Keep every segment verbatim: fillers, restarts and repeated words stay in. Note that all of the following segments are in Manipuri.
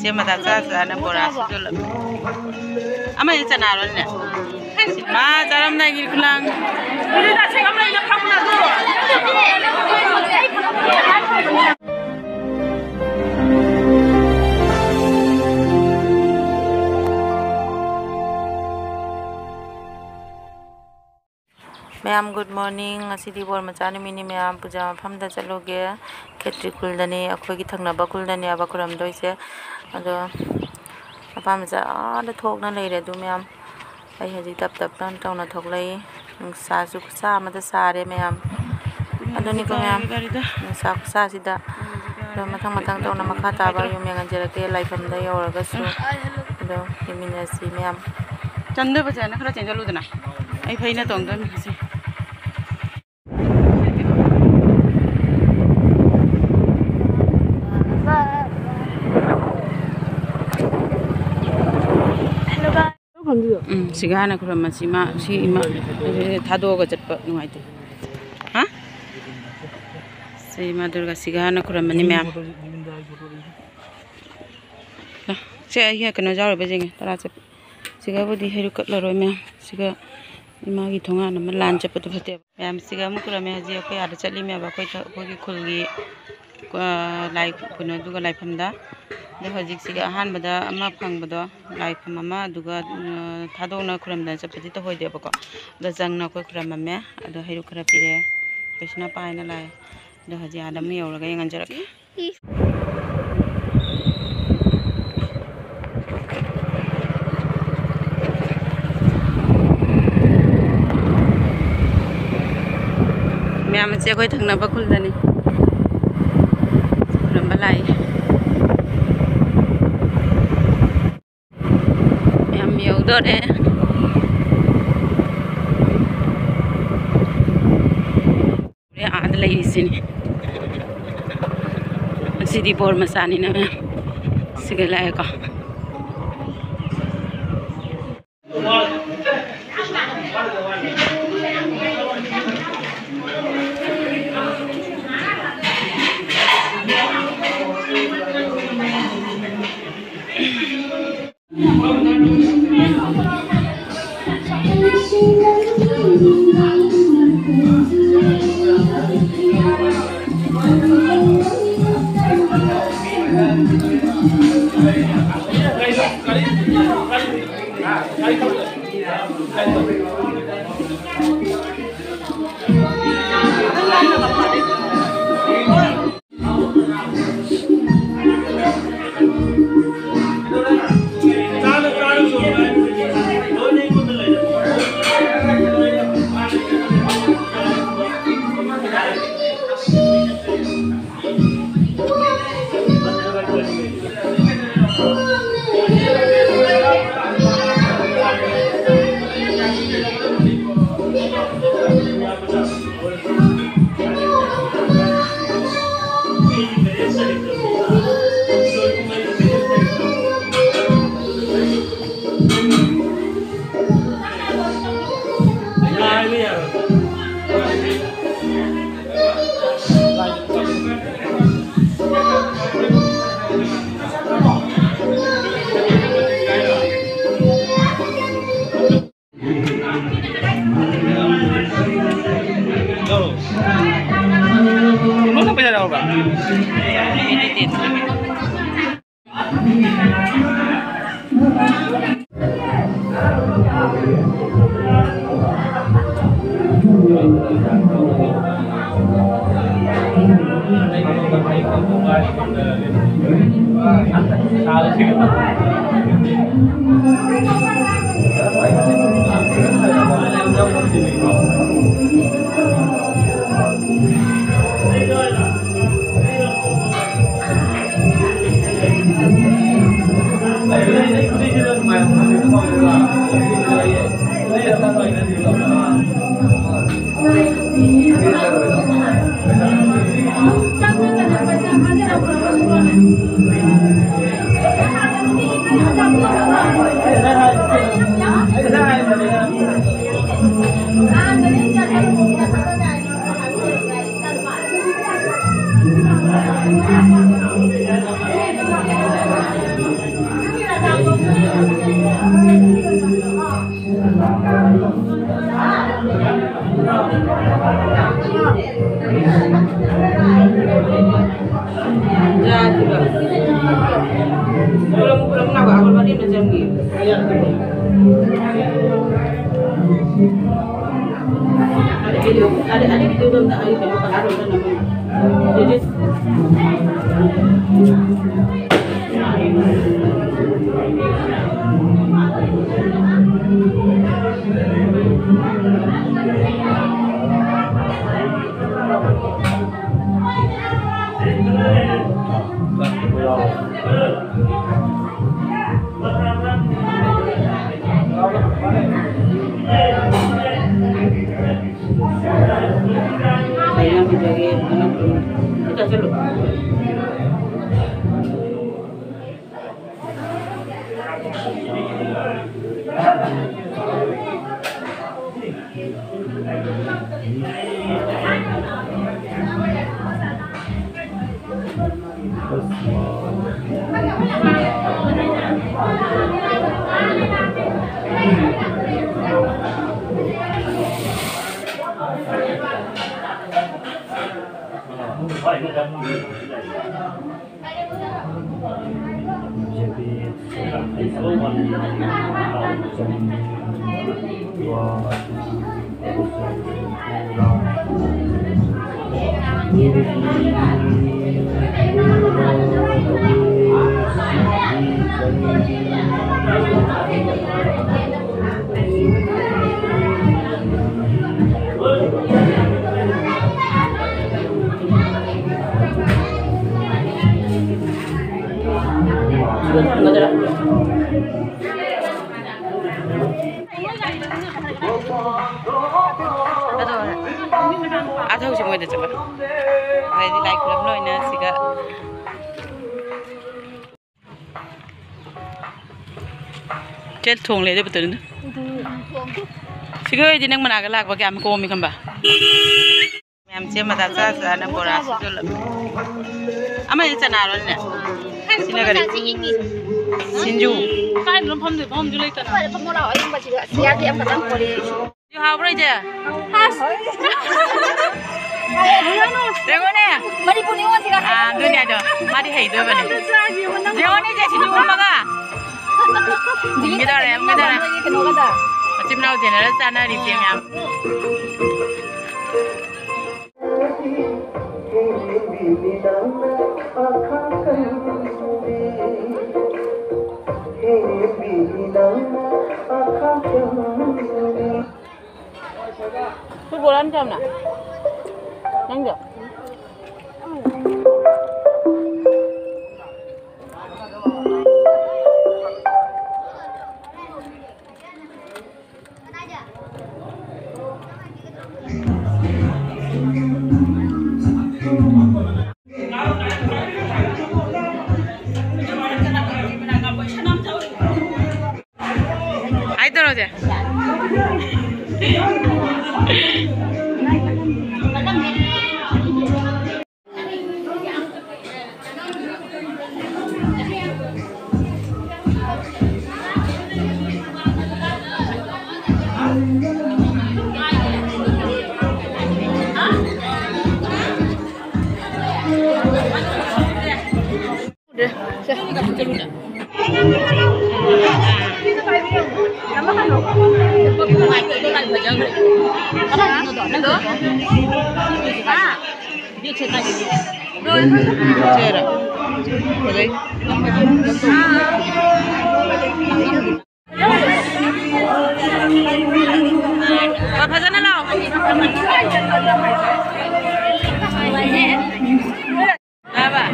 ꯁꯦ ꯃꯇꯥ ꯆꯥ ꯆꯥꯅ ꯕꯣꯔꯥ ꯁꯨꯖꯜꯂꯝꯃꯦ꯫ ꯑꯃ ꯍꯦꯛ ꯆꯅꯥꯔꯣꯅꯦ꯫ ꯃꯥ ꯆꯥꯔꯝꯗꯥꯏꯒꯤ ꯈꯨꯂꯥꯡ꯫ ꯃꯌꯥꯝ, good morning꯫ ꯉꯁꯤꯗꯤ ꯕꯣꯔ ꯃꯆꯥ ꯅꯨꯃꯤꯠꯅꯤ꯫ ꯃꯌꯥꯝ, ꯄꯨꯖꯥ ꯃꯐꯝꯗ ꯆꯠꯂꯨꯒꯦ꯫ ꯈꯦꯇ꯭ꯔꯤ ꯈꯨꯜꯗꯅꯤ, ꯑꯩꯈꯣꯏꯒꯤ ꯊꯪꯅꯕ ꯈꯨꯜꯗꯅꯦꯕ ꯈꯨꯔꯝꯗꯣꯏꯁꯦ꯫ ꯑꯗꯣ ꯃꯄꯥ ꯃꯆꯥ ꯑꯥꯗ ꯊꯣꯛꯅ ꯂꯩꯔꯦ꯫ ꯑꯗꯨ ꯃꯌꯥꯝ, ꯑꯩ ꯍꯧꯖꯤꯛ ꯇꯞ ꯇꯞ ꯇꯞ ꯇꯧꯅ ꯊꯣꯛꯂꯛꯏ꯫ ꯅꯨꯡꯁꯥꯁꯨ ꯈꯨꯠꯁꯥ ꯑꯃꯗ ꯁꯥꯔꯦ ꯃꯌꯥꯝ꯫ ꯑꯗꯨꯅꯤꯀꯣ ꯃꯌꯥꯝ, ꯒꯥꯔꯤꯗ꯫ ꯅꯨꯡꯁꯥ ꯈꯨꯠꯁꯥꯁꯤꯗ꯫ ꯑꯗꯣ ꯃꯊꯪ ꯃꯊꯪ ꯇꯧꯅ ꯃꯈꯥ ꯇꯥꯕ ꯌꯨꯝ ꯌꯦꯡꯍꯟꯖꯔꯛꯀꯦ ꯂꯥꯏꯐꯝꯗ ꯌꯧꯔꯒꯁꯨ꯫ ꯑꯗꯣ ꯌꯦꯡꯃꯤꯟꯅꯁꯤ ꯃꯌꯥꯝ꯫ ꯆꯟꯗꯣꯏꯕꯁꯦ ꯅꯪ ꯈꯔ ꯆꯦꯟꯖꯜꯂꯨꯗꯅ꯫ ꯑꯩ ꯐꯩꯅ ꯇꯣꯡꯗꯣꯏꯅꯤ ꯉꯁꯤ꯫ ꯎꯝ, ꯁꯤꯒ ꯍꯥꯟꯅ ꯈꯨꯔꯨꯝꯃꯁꯤ꯫ ꯃꯥ ꯁꯤ ꯏꯃꯥ ꯊꯥꯗꯣꯛꯑꯒ ꯆꯠꯄ ꯅꯨꯡꯉꯥꯏꯇꯦ꯫ ꯍꯥ? ꯁꯤ ꯏꯃꯥ ꯗꯨꯔꯒꯥ ꯁꯤꯒ ꯍꯥꯟꯅ ꯈꯨꯔꯨꯝꯃꯅꯤ ꯃꯌꯥꯝ꯫ ꯁꯦ, ꯑꯩꯒꯤ ꯀꯩꯅꯣ ꯌꯥꯎꯔꯤꯕ ꯌꯦꯡꯉꯦ, ꯇꯔꯥ ꯆꯠꯄ꯫ ꯁꯤꯒꯕꯨꯗꯤ ꯍꯩꯔꯨꯛ ꯀꯠꯂꯔꯣꯏ ꯃꯌꯥꯝ꯫ ꯁꯤꯒ ꯏꯃꯥꯒꯤ ꯊꯣꯡꯒꯥꯟ ꯑꯃ ꯂꯥꯟ ꯆꯠꯄꯗꯣ ꯐꯠꯇꯦꯕ꯫ ꯃꯌꯥꯝ ꯁꯤꯒ ꯑꯃꯨꯛ ꯈꯨꯔꯝꯃꯦ꯫ ꯍꯧꯖꯤꯛ ꯑꯩꯈꯣꯏ ꯑꯥꯗ ꯆꯠꯂꯤꯃꯦꯕ, ꯑꯩꯈꯣꯏ ꯊ-, ꯑꯩꯈꯣꯏꯒꯤ ꯈꯨꯜꯒꯤ, ꯑ, ꯂꯥꯏ ꯀꯩꯅꯣꯗꯨꯒ ꯂꯥꯏꯐꯝꯗ꯫ ꯑꯗꯣ ꯍꯧꯖꯤꯛ ꯁꯤꯒ ꯑꯍꯥꯟꯕꯗ ꯑꯃ ꯐꯪꯕꯗꯣ, ꯂꯥꯏꯐꯝ ꯑꯃ, ꯑꯗꯨꯒ, ꯑ, ꯊꯥꯗꯣꯛꯅ ꯈꯨꯔꯝꯗꯅ ꯆꯠꯄꯗꯤ ꯇꯧꯍꯣꯏꯗꯦꯕꯀꯣ꯫ ꯑꯗꯣ ꯆꯪꯅ ꯑꯩꯈꯣꯏ ꯈꯨꯔꯝꯃꯝꯃꯦ꯫ ꯑꯗꯣ ꯍꯩꯔꯨꯛ ꯈꯔ ꯄꯤꯔꯛꯑꯦ꯫ ꯀ꯭ꯔꯤꯁꯅ ꯄꯥꯏꯅ ꯂꯥꯛꯑꯦ꯫ ꯑꯗꯣ ꯍꯧꯖꯤꯛ ꯑꯥꯗ ꯑꯃꯨꯛ ꯌꯧꯔꯒ ꯌꯦꯡꯍꯟꯖꯔꯛꯀꯦ꯫ ꯃꯌꯥꯝ ꯑꯁꯦ ꯑꯩꯈꯣꯏ ꯊꯪꯅꯕ ꯈꯨꯜꯗꯅꯤ ꯈꯨꯔꯨꯝꯕ ꯂꯥꯛꯏ꯫ ꯌꯥꯝ ꯌꯧꯗꯣꯔꯦ꯫ ꯑꯥꯗ ꯂꯩꯔꯤꯁꯤꯅꯤ꯫ ꯑꯁꯤꯗꯤ ꯕꯣꯔ ꯃꯆꯥꯅꯤꯅ ꯃꯌꯥꯝ ꯁꯤꯒ ꯂꯥꯛꯑꯦꯀꯣ꯫ Ano na ba yan, ba? ꯑꯗꯣ ꯑꯥ ꯊꯧꯁꯤ ꯃꯣꯏꯗ ꯆꯠꯂꯣ꯫ ꯑꯗꯩꯗꯤ ꯂꯥꯏ ꯈꯨꯔꯨꯝ ꯂꯣꯏꯅ ꯁꯤꯒ ꯆꯦ ꯊꯣꯡ ꯂꯩꯗꯕ ꯇꯧꯔꯤꯅ꯫ ꯁꯤꯒ ꯑꯣꯏꯗꯤ ꯅꯪ ꯃꯅꯥꯛꯇ ꯂꯥꯛꯄ ꯀꯌꯥꯝ ꯀꯣꯝꯃꯤ ꯈꯪꯕ? ꯃꯌꯥꯝ ꯆꯦ ꯃꯆꯥ ꯆꯥ ꯆꯥꯅ ꯕꯣꯔꯥ ꯁꯤꯡꯖꯨ ꯂ-, ꯑꯃꯁꯤ ꯆꯅꯥꯔꯣꯅꯦ? ꯁꯤꯅ ꯀꯔꯤ? ꯁꯤꯡꯖꯨ꯫ ꯀꯥꯏꯗꯅꯣ ꯐꯝꯗꯣꯏ? ꯐꯝꯐꯝꯁꯨ ꯂꯩꯇꯅ꯫ ꯁ꯭ꯋꯥꯏꯗ ꯐꯝꯃꯣ ꯂꯥꯛꯑꯣ, ꯑꯗꯨꯝꯕꯁꯤꯗ꯫ ꯁꯤꯌꯥꯗꯤ ꯑꯃꯈꯛꯇꯪ ꯄꯣꯔꯛꯑꯦ꯫ ꯁꯤꯡꯖꯨ ꯍꯥꯎꯕ꯭ꯔꯣ ꯏꯆꯦ? ꯑꯁ! ꯌꯦꯡꯉꯨꯅꯦ꯫ ꯃꯅꯤꯄꯨꯔ ꯅꯤꯉꯣꯜꯁꯤꯒ ꯑꯥ, ꯑꯗꯨꯅꯦ ꯑꯗꯣ꯫ ꯃꯥꯗꯤ ꯍꯩꯗꯣꯏꯕꯅꯦ꯫ ꯌꯦꯡꯉꯨꯅꯦ, ꯏꯆꯦ, ꯁꯤꯁꯨ ꯎꯝꯃꯒ꯫ ꯎꯝꯒꯗꯧꯔꯦ, ꯎꯝꯒꯗꯧꯔꯦ꯫ ꯀꯩꯅꯣꯒꯗ꯫ ꯃꯆꯤꯟ ꯃꯅꯥꯎ ꯖꯦꯅꯦꯔꯦꯜ ꯆꯥꯅꯔꯤꯁꯦ ꯃꯌꯥꯝ꯫ ꯐꯨꯠꯕꯣꯜ ꯑꯃ ꯆꯝꯅ꯫ ꯅꯪꯗꯣ꯫ ꯍꯥꯏ ꯇꯧꯔꯁꯦ꯫ ꯐꯖꯅ ꯂꯥꯎ꯫ ꯇꯥꯕ?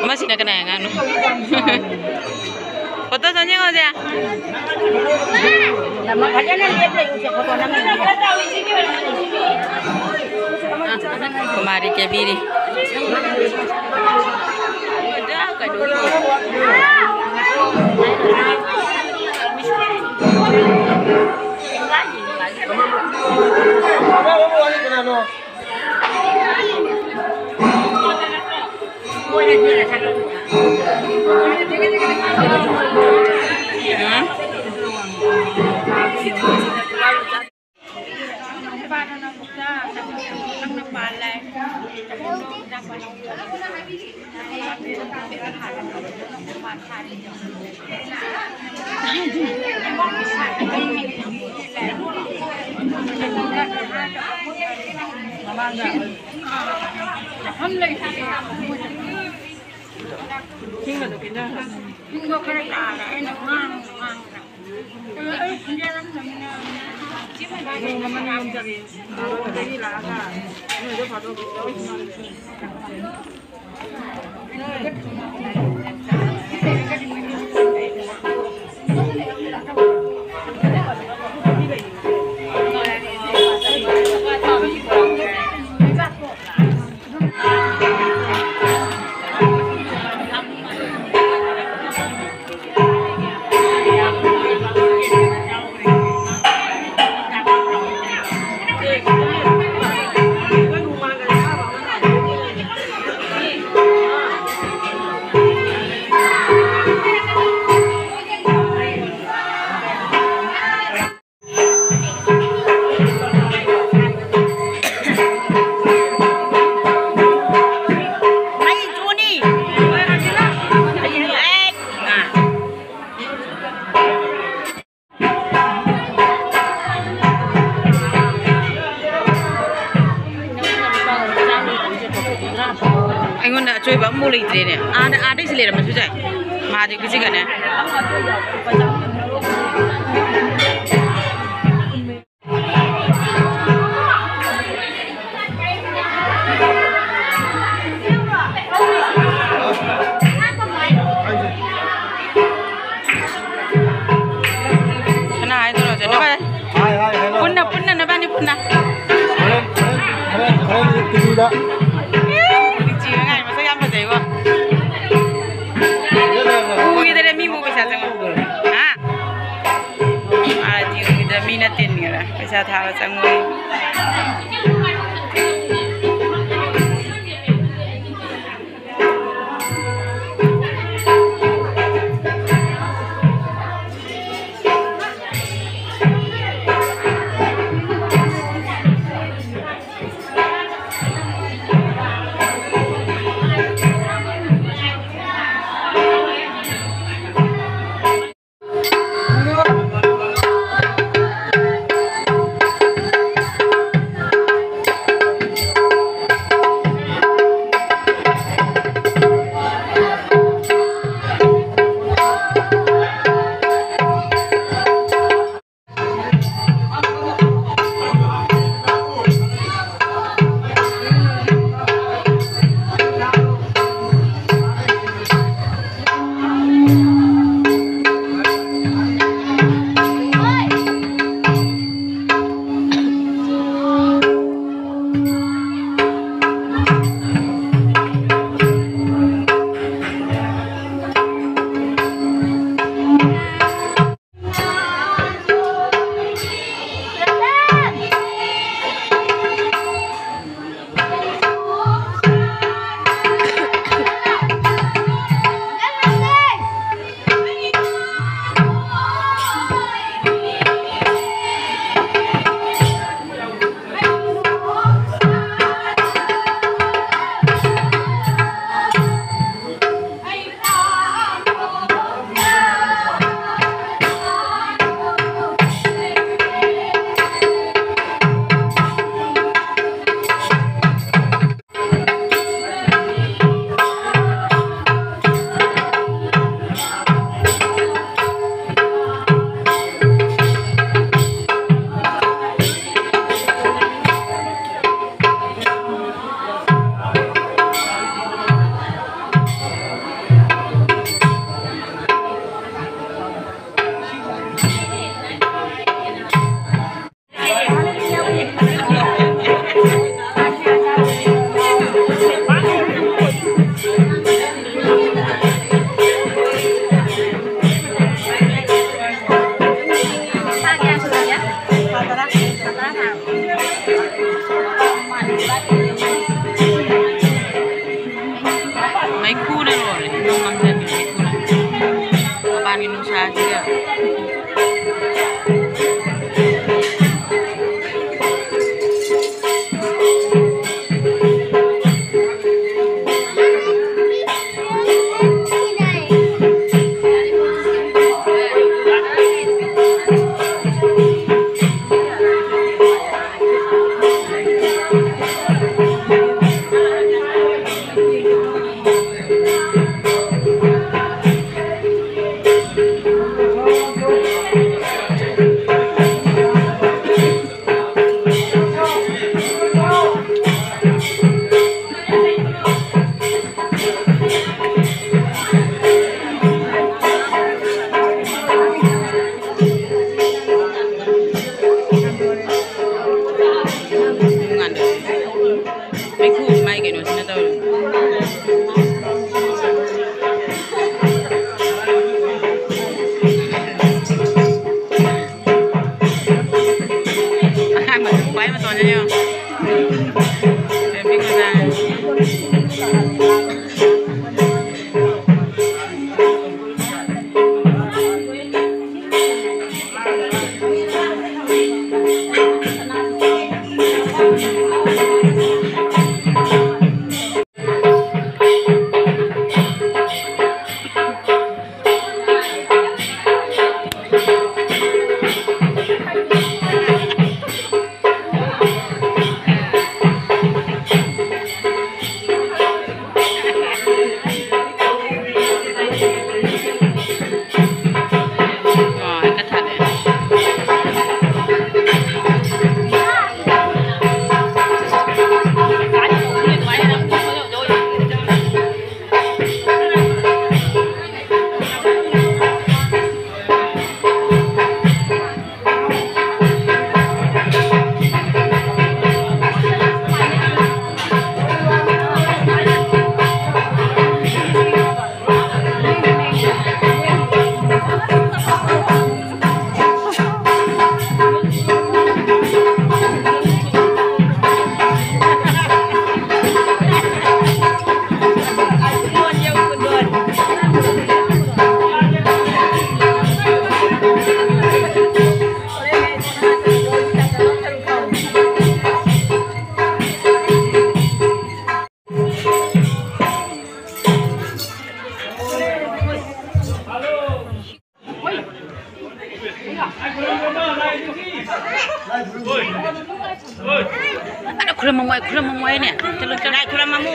ꯑꯃꯁꯤꯅ ꯀꯅꯥꯏ ꯑꯉꯥꯡꯅꯣ? ꯐꯣꯇꯣ ꯁꯣꯝ ꯌꯦꯡꯉꯣꯁꯦ꯫ ꯀꯨꯃꯥꯔꯤ ꯀꯦꯕꯤꯔꯤ꯫ ꯑꯩꯉꯣꯟꯗ ꯑꯆꯣꯏꯕ ꯑꯃꯐꯥꯎ ꯂꯩꯇ꯭ꯔꯦꯅꯦ꯫ ꯑꯥꯗ, ꯑꯥꯗꯩꯁꯤ ꯂꯩꯔꯝꯕꯁꯨ ꯌꯥꯏ꯫ ꯃꯍꯥꯗꯦꯕꯀꯤꯁꯤꯒꯅꯦ꯫ ꯀꯅꯥ ꯍꯥꯏꯗꯣꯏꯅꯣ? ꯍꯥꯏ, ꯍꯥꯏ, ꯍꯥꯏ, ꯄꯨꯟꯅ, ꯄꯨꯟꯅ, ꯅꯕꯥꯅꯤ ꯄꯨꯟꯅ꯫ ꯍꯣꯔꯦꯟ, ꯍꯣꯔꯦꯟ, ꯍꯣꯔꯦꯟ, ꯍꯣꯔꯦꯟ ꯇꯤꯚꯤꯗ꯫ ꯂꯤꯆꯤ ꯑꯉꯥꯡ ꯃꯁꯛ ꯌꯥꯝ ꯐꯖꯩꯕꯣ꯫ ꯎꯈꯤꯗꯔꯦ ꯃꯤꯕꯨ ꯄꯩꯁꯥ ꯆꯪꯉꯣ꯫ ꯍꯥ? ꯑꯥ, ꯇꯤꯚꯤꯗ ꯃꯤꯅ ꯇꯤꯟꯈꯔꯦ꯫ ꯄꯩꯁꯥ ꯊꯥꯕ ꯆꯪꯉꯣ꯫ ꯑꯉꯥꯡ ꯃꯆꯥ ꯈ꯭ꯋꯥꯏ ꯃꯇꯣꯟꯁꯦ ꯌꯦꯡꯉꯣ꯫ ꯕꯦꯕꯤ ꯃꯆꯥꯅꯦ꯫ ꯈꯨꯔꯨꯝꯃꯝꯃꯣ, ꯈꯨꯔꯨꯝꯃꯝꯃꯣ ꯍꯥꯏꯅꯦ꯫ ꯆꯠꯂꯣ, ꯆꯠꯂꯣ꯫ ꯂꯥꯏ ꯈꯨꯔꯨꯝꯃꯝꯃꯣ꯫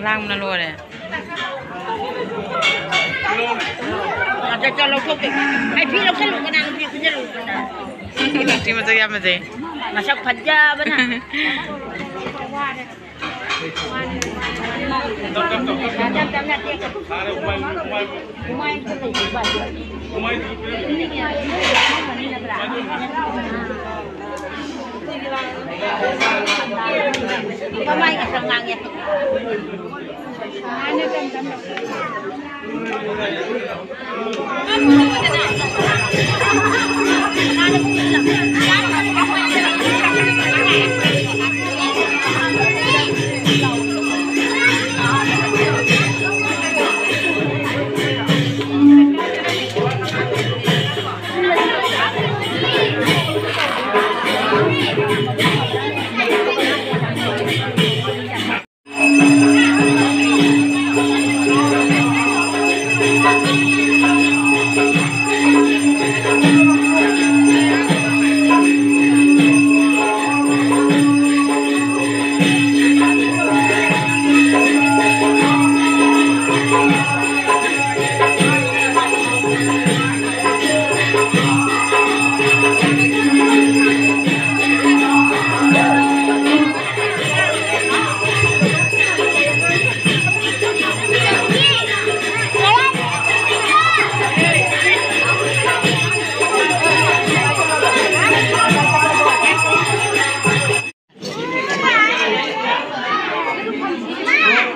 ꯂꯥꯡꯕꯅ ꯂꯣꯏꯔꯦ꯫ ꯑꯗ ꯆꯠ ꯂꯧꯊꯣꯛꯀꯦ꯫ ꯑꯩ ꯐꯤ ꯂꯧꯁꯜꯂꯨ, ꯀꯅꯥꯅꯣ ꯐꯤ ꯁꯨꯖꯜꯂꯨ? ꯐꯤ ꯃꯁꯛ ꯌꯥꯝ ꯐꯖꯩ꯫ ꯃꯁꯛ ꯐꯖꯕꯅ꯫ ꯀꯃꯥꯏꯅ ꯈꯔ ꯉꯥꯡꯉꯦ?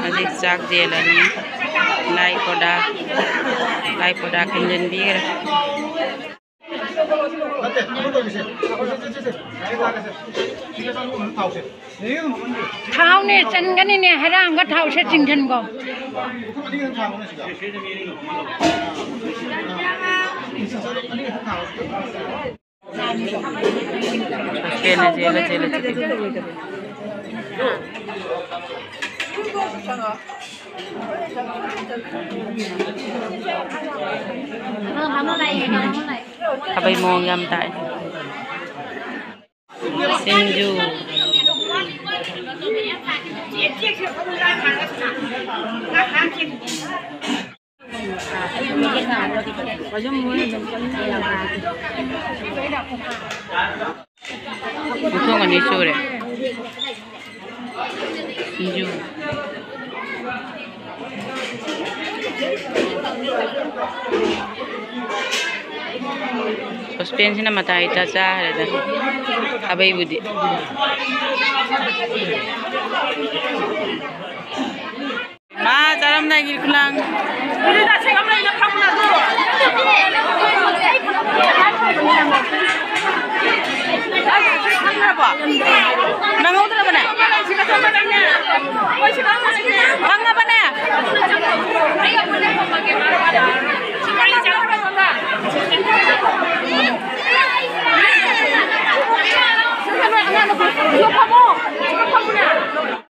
ꯍꯧꯖꯤꯛ ꯆꯥꯛ ꯌꯦꯜꯂꯅꯤ꯫ ꯂꯥꯏ ꯀꯣꯗꯥ, ꯂꯥꯏ ꯀꯣꯗꯥ ꯈꯤꯟꯖꯤꯟꯕꯤꯈ꯭ꯔꯦ꯫ ꯅꯠꯇꯦ, ꯑꯃ ꯇꯧꯔꯤꯁꯦ꯫ ꯁꯦ, ꯁꯦ, ꯁꯦ, ꯁꯦ꯫ ꯁꯤ ꯊꯥꯔꯒꯁꯦ꯫ ꯁꯤꯗ ꯆꯪꯕ ꯃꯅꯨꯡ ꯊꯥꯎꯁꯦ꯫ ꯊꯥꯎꯅꯦ ꯆꯟꯒꯅꯤꯅꯦ, ꯍꯩꯔꯥꯡꯒ ꯊꯥꯎꯁꯦ ꯆꯤꯡꯁꯤꯟꯈꯣ꯫ ꯄꯨꯈꯝ ꯑꯅꯤ ꯈꯛꯇꯪ ꯊꯥꯡꯉꯨꯅꯦ ꯁꯤꯗ꯫ ꯑꯅꯤ ꯈꯛꯇꯪ ꯊꯥꯡꯉꯨ꯫ ꯍꯣꯁꯇꯦꯜꯅ ꯆꯦꯜꯂ ꯆꯦꯜꯂ ꯆꯠꯈꯤ꯫ ꯈꯥꯕꯩ ꯃꯑꯣꯡ ꯌꯥꯝ ꯇꯥꯏ꯫ ꯁꯤꯡꯖꯨ꯫ ꯃꯊꯣꯡ ꯑꯅꯤ ꯁꯨꯔꯦ꯫ ꯁꯤꯡꯖꯨ꯫ ꯁꯁꯄꯦꯟꯁꯤꯅ ꯃꯇꯥꯏ ꯏꯇꯥ ꯆꯥꯈ꯭ꯔꯦꯗ꯫ ꯈꯥꯕꯩꯕꯨꯗꯤ꯫ ꯃꯥ ꯆꯥꯔꯝꯗꯥꯏꯒꯤ ꯈꯨꯂꯥꯡ꯫ ꯅꯪꯍꯧꯗ꯭ꯔꯕꯅꯦ? ꯈꯪꯉꯕꯅꯦ?